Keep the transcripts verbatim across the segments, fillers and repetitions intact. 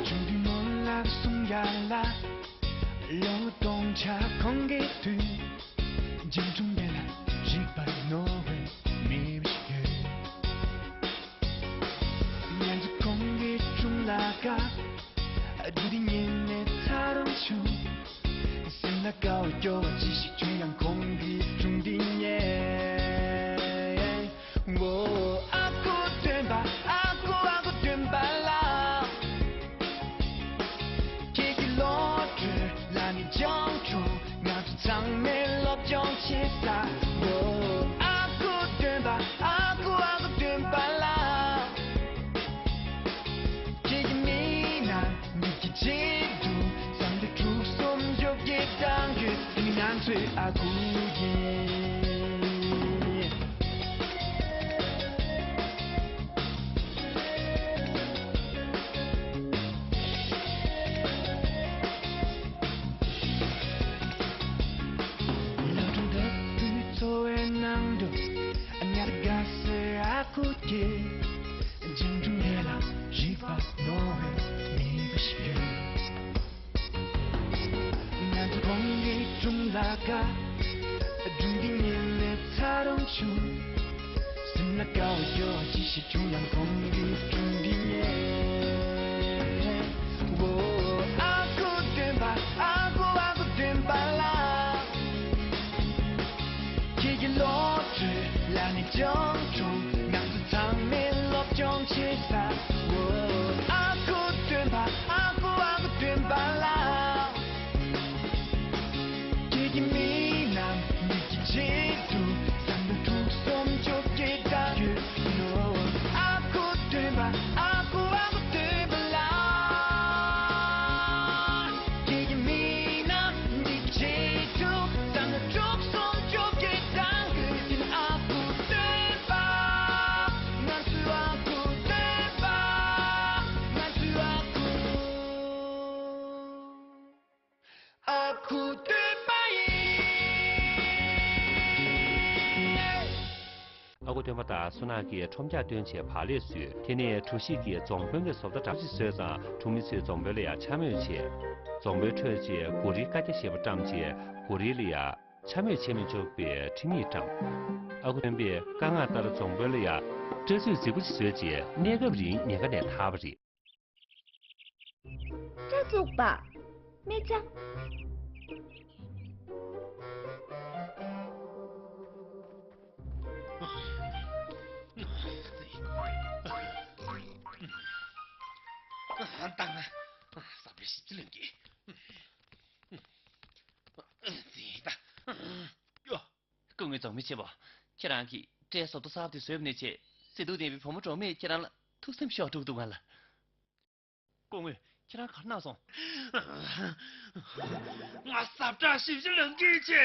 ཆུང་དུས་ནོར་ལ་གསུང་ཡ་ལ། ལོ་སྟོང་ཆ་ཁོང་གི་དུས། འཇིགས་སྒྲོམ་དེ་ལ་རིག་པ་རྣོ་བའི་མི་ཞིག་ཡོད། ང་ཚོ་ཁོང་གི་སྒྲུང་ལ་དགའ། སྒྲུང་འདི་ཉན་ནས་ཚ་རུང་བྱུང་། སེམས་ལ་དགའ་བ་སྐྱོ་བ་ཅི་ཞིག་བྱུང་ཡང་ཁོང་གི་སྒྲུང་འདི་ཉན། ཨོ། ཨ་ཁུ་སྟོན་པ། ཨ་ཁུ། ཨ་ཁུ་སྟོན་པ་ལགས། ཁྱེད་ཀྱི་བློ་གྲོས་ལ་ནི་སྦྱོང་གྲོགས། ང་ཚོ་ཚང་མས་སློབ་སྦྱོང་བྱེད་ས། ཨོ། ཨ་ཁུ་སྟོན་པ། ཨ་ཁུ། ཨ་ཁུ་སྟོན་པ་ལགས། ཁྱེད་ཀྱི་མིག་ནང་མིག་གི་བརྗིད་དུ་བསམ་བློ་དྲུག་གསུམ་བཅོ་བརྒྱད་བཏང་ཡོད། དེ་ནི་ང་ཚོའི་ཨ་ཁུ་ཡིན། ལོ་དྲུག་ལྟ་བུའི་འཚོ་བའི་ནང་དུ། ཉལ་དགའ་སའི་ཨ་ཁུ་དེ། འཇིགས་སྒྲོམ་དེ་ལ་རིག་པ་རྣོ་བའི་མི་བུ་ཞིག་ཡོད། ང་ཚོ་ཁོང་གི་སྒྲུང་ལ་དགའ། སྒྲུང་འདི་ཉན་ནས་ཚ་རུང་བྱུང་། སེམས་ལ་དགའ་བ་སྐྱོ་བ་ཅི་ཞིག་བྱུང་ཡང་ཁོང་གི་སྒྲུང་འདི་ཉན། ཨོ། ཨ་ཁུ་སྟོན་པ། ཨ་ཁུ། ཨ་ཁུ་སྟོན་པ་ལགས། ཁྱེད་ཀྱི་བློ་གྲོས་ལ་ནི་སྦྱོང་གྲོགས། ང་ཚོ་ཚང་མས་སློབ་སྦྱོང་བྱེད་ས། ཨོ། ཨ་ཁུ་སྟོན་པ། ཨ་ཁུ། ཨ་ཁུ་སྟོན་པ་ལགས། ཁྱེད་ཀྱི་མིག་ནང་མིག་གི་བརྗིད་དུ་བསམ་བློ་དྲུག་གསུམ་བཅོ་བརྒྱད་བཏང་ཡོད་ནོ། ཨ་ཁུ་སྟོན་པ། ཨ་ཁུ། ཨ་ཁུ་སྟོན་པ་ལགས། ཁྱེད་ཀྱི་མིག་ནང་མིག་གི་བརྗིད་དུ་བསམ་བློ་དྲུག་གསུམ་བཅོ་བརྒྱད་བཏང་ཡོད། དེ་ནི་ཨ་ཁུ་སྟོན་པ། ང་ཚོའི་ཨ་ཁུ་སྟོན་པ། ང་ཚོའི་ཨ་ཁུ། ཨ་ཁུ་སྟོན་པ་ཡིན། ཨ་ཁུ་སྟོན་པ་དང་བསོད་ནམས་ཀྱིས་ཁྲོམ་རྒྱག་སྟོན་བྱས་བག་ལེབ་བཟོས། དེ་ནས་གྲོ་ཞིབ་ཀྱིས་འཛོམས་དཔོན་གྱི་བཟོ་ལྟ་འདྲ་ཅིག་བཟོས་ཙང་གྲོང་མི་ཚོས་འཛོམས་དཔོན་ལ་ཡང་འཕྱ་སྨོད་བྱས། འཛོམས་དཔོན་ཁྲོས་རྗེས་གོ་རིལ་བཀའ་རྒྱ་ཞེས་པ་བཀྲམས་རྗེས་གོ་རིལ་ལ་ཡང་འཕྱ་སྨོད་བྱེད་མི་ཆོག་པའི་ཁྲིམས་ཡིག་བཀྲམ། ཨ་ཁུ་སྟོན་པས་བཀའ་མངགས་ལྟར་འཛོམས་དཔོན་ལ་ཡང་སྐྲ་ཚོས་རྫིག་པོ་ཅིག་བཟོས་རྗེས་གནས་སྐབས་རིང་ཉེན་ཁ་ནས་ཐར་བ་རེད། སྐྲ་བཙུགས་པ། སྨད་ཆ། ད་ང་ས་པའི་ཞིབ་ཅི་ལོན་གྱི། ཙི་ད། ཡོ། སྐུ་ངོ་རྫོང་མི་ཆེན་པོ། ཁྱེད་རང་གིས་སྐྲའི་བཟོ་ལྟ་གསར་པ་དེ་བཟོས་པ་ནས་བྱས་བརྩེ་དུང་ལྡན་པའི་བུ་མོ་གྲོགས་མེད་ཁྱེད་རང་ལ་ཐུགས་སེམས་ཤོར་འགྲོ་འདུག་ང་ལ། སྐུ་ངོ། ཁྱེད་རང་ག་རེ་གནང་སོང་། ང་ཟབ་དྲག་ཞིབ་ཞིབ་ལ་འགྱེད་ཆེ།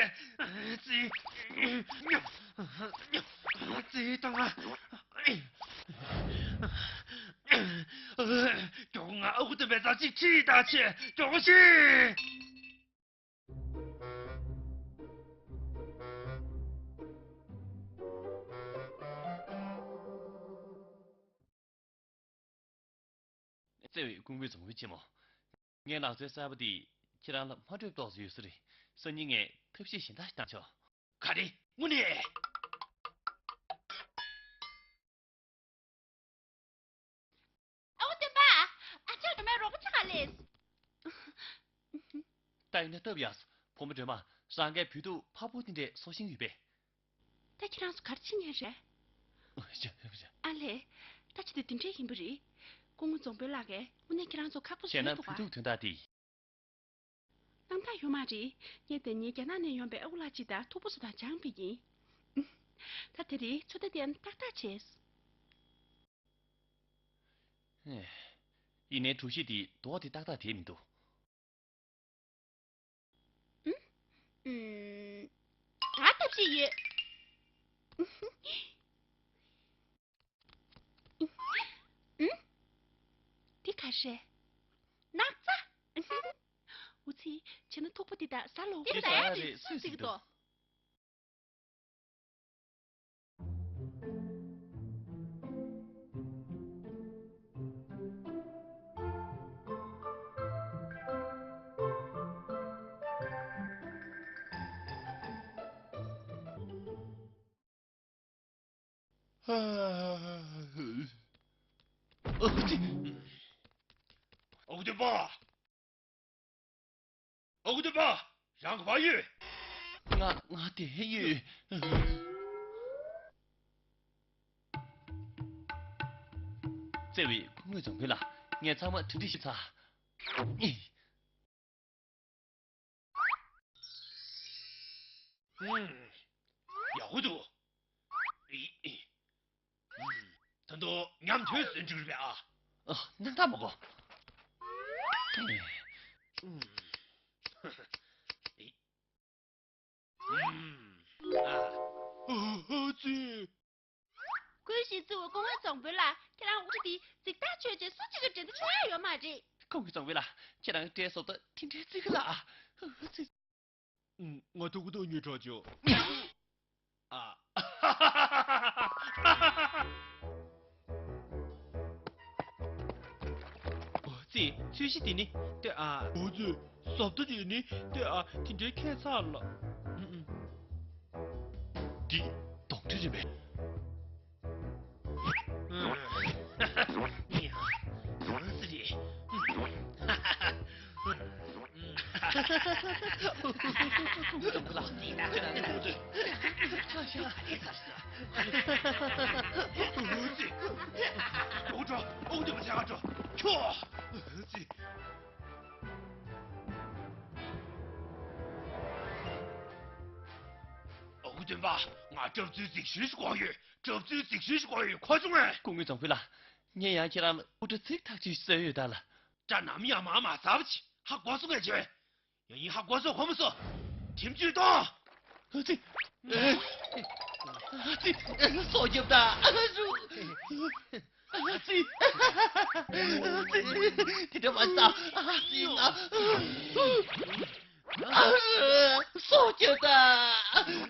ཙི། ཙི་དང་། མགྱོགས་ང་ཨ་ཁུ་སྟོན་པའི་རྩར་ཅིག་ཁྲིད་ད་ཆེ། མགྱོགས་ཤིག་བརྩེ་བའི་སྐུ་ངོ་རྫོང་མི་ཆེན་མོ། ངའི་ལག་རྩལ་གསར་པ་འདིས་ཁྱེད་རང་ལ་མ་འགྲོ་བའི་རྟོགས་སུ་ཡོད་ས་རེད། སང་ཉིན་ངས་ཐབས་ཤེས་གཞན་དག་ཞིག་བཏང་ཆོག་ག་རེ། དངོས་གནས། ཨ་ཁུ་སྟོན་པ། ཨ་ཅག་སྒྲོལ་མས་རོགས་པ་བྱེད་ག་སླེབས། ད་ཡིན་ན་སྟབས་ཡག་སོང་། བུ་མོ་སྒྲོལ་མ། རང་གིས་བོད་ཐུག་ཕ་བུ་དེ་འདྲས་བཟོ་ཤེས་ཀྱི་ཡོད་པས། ད་ཁྱེད་རང་ཚོ་ག་རེ་བྱེད་མཁན་རེད། ཨ་ལས། ད་ཅི་འདྲ་དེ་འདྲས་ཡིན་པ་རེད། སྐུ་ངོ་རྫོང་དཔོན་ལགས་ཀྱིས་དངོས་གནས་ཁྱེད་རང་ཚོ་ཁག་པོ་བཟོས་འདུག་ག་བྱས་ན་བོད་ཐུག་དོན་དག་དེ། སྣང་དག་ཡོད་མ་རེད། ངས་དེ་ནས་རྒྱ་ནག་ནས་ཡོང་པའི་ཨ་ཁུ་ལགས་གཅིག་དང་ཐུག་པ་བཟོ་སྟངས་སྦྱངས་པ་ཡིན། ད་དེ་རིང་ཚོད་ལྟ་དེ་ཏག་ཏག་བྱས། ཡིན་ནའི་གྲོ་ཞིབ་དེ་རྡོག་དེ་ཏག་ཏག་དེད་མི་འདུག་ཨུམ། ཨུམ། ད་ཐབས་ཤེས་ཡོད། ཨུམ། རེད། ནགས་ཚལ། འུ་ཚེ། བྱས་ན་ཐུག་པ་འདི་དག་ཟ་ལོ། འདི་ཟ་ཡ་རེད། སུས་ཟེར་གི་འདུག། ཨ་ཙི། ཨོ་ཀུ་སྟོན་པ། ཨོ་ཀུ་སྟོན་པ། རང་ག་པར་ཡོད། ང་ང་དེ་ཡོད། བརྩེ་བའི་སྐུ་ངོ་རྫོང་དཔོན་ལགས། ངས་ཚང་མ་གྲ་སྒྲིག་ཞིབ་ཚར། ཨུམ། ཡག་པོ་འདུག། ཨི། ཨི། ཨུམ། ད་དུང་མཉམ་དུ་ཟོས་འགྲིག་རེད་པས་ཨ། ཨ། སྣང་དག་མ་གོ། ཨུམ། ཨི། ཨུམ། ཨ། ཨ་ཙི། ཀུན་གཞི་བརྩེ་བའི་སྐུ་ངོ་རྫོང་དཔོན་ལགས། ཁྱེད་རང་དབུ་སྐྲ་འདི་རྫིག་ཐག་ཆོད་ཅེས་སུ་གཅིག་གིས་འགྲན་ཟླ་བྱེད་ཡ་ཡོད་མ་རེད། སྐུ་ངོ་རྫོང་དཔོན་ལགས། ཁྱེད་རང་སྐྲའི་བཟོ་ལྟ་དེ་འདྲའི་རྫིག་གི་ལགས། ཨ་ཙི། ང་ཐུག་ཐུག་ཉོས་དྲགས་བྱུང་། ཨ། ཨོ་ཙི། ཚོས་གཞི་དེ་ནི་ལྟོས་ཨ། ཨོ་ཙི། ཟོག་ཐོ་དེ་ནི་ལྟོས་ཨ། དེ་འདྲའི་ཁྱད་མཚར་ལ། ཨུམ་ཨུམ། འདི་གདོན་འདྲེ་རེད་པས། ཨུམ། ཨུམ། ཨུམ། ཨུམ། ཨོ་ཀུ་སྟོན་པ། ང་སྐྲ་བཙུགས་རྫིག་ཤོས་ཤིག་དགོས་ཡོད། སྐྲ་བཙུགས་རྫིག་ཤོས་ཤིག་དགོས་ཡོད། གོ་བྱུང་ངས། སྐུ་ངོ་རྫོང་དཔོན་ལགས། ངས་ཡང་ཁྱེད་རང་ལ་དབུ་སྐྲ་ཚིག་ཐག་ཆོད་བཟོས་ཡོད་ད་ལ། སྐྲ་ནམ་ཡང་མར་མ་ཟག་པ་ཅིག་ཧ་གོ་སོང་ངས་བྱས། ཡང་ཡིན་ཧ་གོ་སོང་གོ་མ་སོང་། ཁྲིམས་གཅོད་གཏོང་། ཨ་ཙི། ཨ་ཙི། སྲོག་སྐྱོབ་དང་། ཨ་ཙི། ཨ་ཙི། དེ་འདྲ་མ་བྱེད། ཨ་ཙི། ང་སྲོག་སྐྱོབ་དང་། ང་ཨ་ཙི།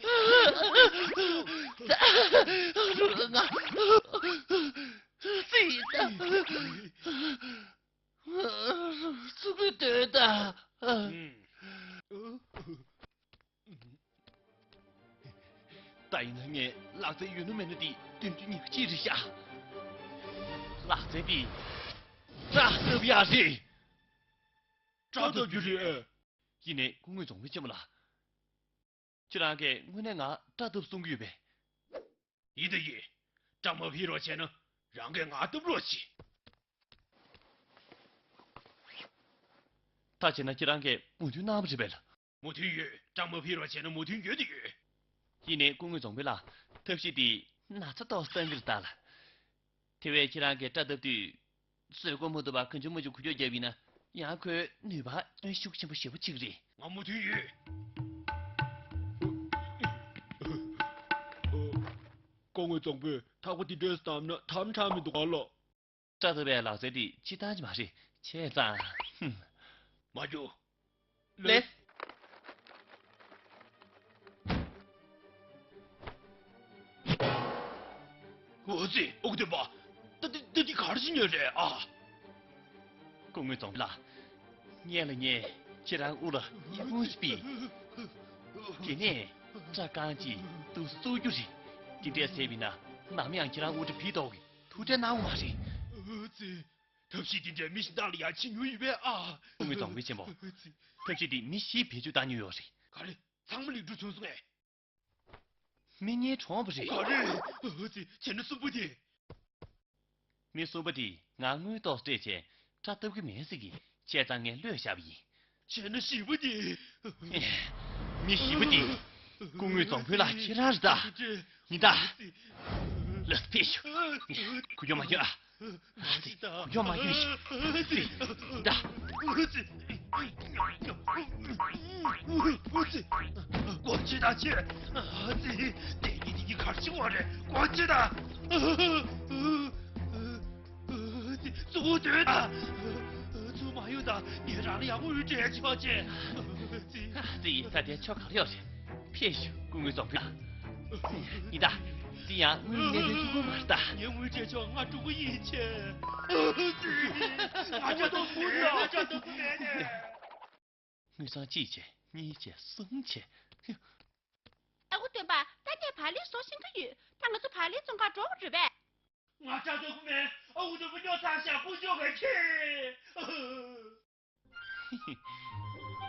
ཚུར་སྡོད་དང་། ཨུམ། ད་ཡིན་ན་ངས་ལག་རྩལ་ཡོད་ན་མེད་ན་དེ་སྟོན་རྒྱུ་ཉག་གཅིག་རེད་ཤག། ལག་རྩལ་དེ་སྐྲ་གཏུབ་ཡག་རེད། སྐྲ་གཏུབ་རྒྱུ་རེད། ཡིན་ནའི་སྐུ་ངོ་རྫོང་དཔོན་ཆེན་མོ་ལགས། ཁྱེད་རང་གིས་དངོས་གནས་ང་སྐྲ་གཏུབ་གསུང་གི་ཡོད་པས། ཡིན་དང་ཡིན། སྐྲ་མ་ཕུད་རོགས་བྱས་ན་རང་གིས་ང་གཏུབ་རོགས་གྱིས། ད་བྱས་ན་ཁྱེད་རང་གིས་མོས་མཐུན་གནང་བ་རེད་པས་ལགས། མོས་མཐུན་ཡོད། སྐྲ་མ་ཕུད་རོགས་བྱས་ན་མོས་མཐུན་ཡོད་དང་ཡོད། ཡིན་ནའི་སྐུ་ངོ་རྫོང་དཔོན་ལགས། ཐབས་ཤེས་དེ་ན་ཚ་ཏོག་ཙམ་གྱིས་ལྟ་ལ། དེ་བས་ཁྱེད་རང་གིས་སྐྲ་གཏུབ་དུས། བཟོད་སྒོ་མི་ཐུབ་པ་གང་བྱུང་མང་བྱུང་འགུལ་སྐྱོད་བརྒྱབ་པ་ཡིན་ན། ཡང་ཁོའི་ནུས་པ་གནོན་ཤུགས་ཆེན་པོ་ཞེ་པོ་ཅིག་རེད། ང་མོས་མཐུན་ཡོད། སྐུ་ངོ་རྫོང་དཔོན། ཐག་པ་དེ་འདྲས་བསྡམས་ན་དམ་དྲག་མི་འདུག་ག་ལགས། སྐྲ་གཏུབ་པའི་ལག་རྩལ་དེ་སྤྱིར་བཏང་ཅིག་མ་རེད། བྱས་ཙང་། ཧུམ། མ་རྒྱུག། ལེ། འོ་ཙི། ཨོ་ཀུ་སྟོན་པ། ད་འདི་འདི་འདི་ག་རེ་བྱེད་ཉེན་རེད་ཨ། སྐུ་ངོ་རྫོང་དཔོན་ལགས། སྔོན་ལ་ངས་ཁྱེད་རང་དབུ་ལ་ཡིག་ཕུང་ཞིག་ཕུད། དེ་ནས་སྐྲ་རྐང་གཅིག་ཏུ་བཙུགས་རྒྱུ་རེད། འདི་འདྲས་བྱས་པ་ཡིན་ན་ནམ་ཡང་ཁྱེད་རང་དབུ་སྐྲ་ཕུད་ཐུབ་ཀྱི། ཐུགས་ཁྲལ་གནང་དགོས་མ་རེད། ཨོ་ཙི། ཐབས་ཤེས་འདི་འདྲས་མི་གཞན་དག་ལ་ཡང་བྱེད་མྱོང་ཡོད་པས་ཨ། སྐུ་ངོ་རྫོང་དཔོན་ཆེན་པོ། ཨོ་ཙི། ཐབས་ཤེས་འདི་མི་བཞིས་བེད་སྤྱོད་བཏང་མྱོང་ཡོད་རེད། ག་རེ། ཚང་མ་ལེགས་གྲུབ་བྱུང་སོང་ངས། མི་གཉིས་གྲོངས་པ་རེད། ག་རེ། ཨོ་ཙི། བྱས་ན་གསུམ་པོ་དེ། མི་གསུམ་པ་དེ་ང་དངུལ་ཏོག་སྤྲད་བྱས་སྐྲ་བཏབ་ཀྱི་མེད་ཟེར་གི། བྱས་ཙང་ངས་གློད་བཞག་པ་ཡིན། བྱས་ན་བཞི་པོ་དེ། མི་བཞི་པོ་དེ་སྐུ་ངོ་རྫོང་དཔོན་ལགས་ཁྱེད་རང་རེད་ད། ཡིན་ད། ལགས་ཕེབས་ཤོག། གུ་ཡངས་མ་ཡོད་ཨ། ཨ་ཙི། གུ་ཡངས་མ་ཡོད་ཤོག། ཨ་ཙི། ཡིན་ད། སྒོམ་ཆེ་ད་ཆེ། ཨ་ཙི། དེ་གཉིས་དེ་གཉིས་གར་ཕྱིན་པ་རེད། སྒོམ་ཆེ་ད། གཙོ་བོ་དོན་དང་། ཚུར་མ་ཡོང་དང་ངས་རང་ལ་ཡང་དངུལ་སྤྲད་ཆོག་ཅེས། དེ་ཡིན་ད་དེ་ཆོ་ག་རེ་ཡོད་རེད། ཕེབས་ཤོག་སྐུ་ངོ་ཙོང་ཕེ། ཡིན་ད། དེ་ཡང་དངུལ་གནས་དོན་ཆུང་ཀུ་མ་རེད་ད། ངས་དངུལ་སྤྲད་ཆོག་ང་སྤྲང་པོ་ཡིན་ཆེ། ང་ཅག་ཏོག་ཙམ་མེད་ནས། ང་ཅག་ཏོག་ཙམ་མེད་ནས། དངུལ་སྲང་གཅིག་བྱས། གཉིས་བྱས། གསུམ་བྱས། ཨ་ཁུ་སྟོན་པ། ད་ངས་བག་ལེབ་བཟོ་ཤེས་ཀྱི་ཡོད། ད་ང་ཚོ་བག་ལེབ་བཙོང་གར་འགྲོ་དགོས་རེད་པས། ང་ཅག་ཏོག་ཙམ་མེད། ཨ་ཁུ་སྟོན་པ་སྨྱོ་ཚར་ཤག་སྐུ་ཞབས་ཀྱིས་ཁྱེར།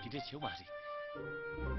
དེ་འདྲ་བྱེད་མ་རེད།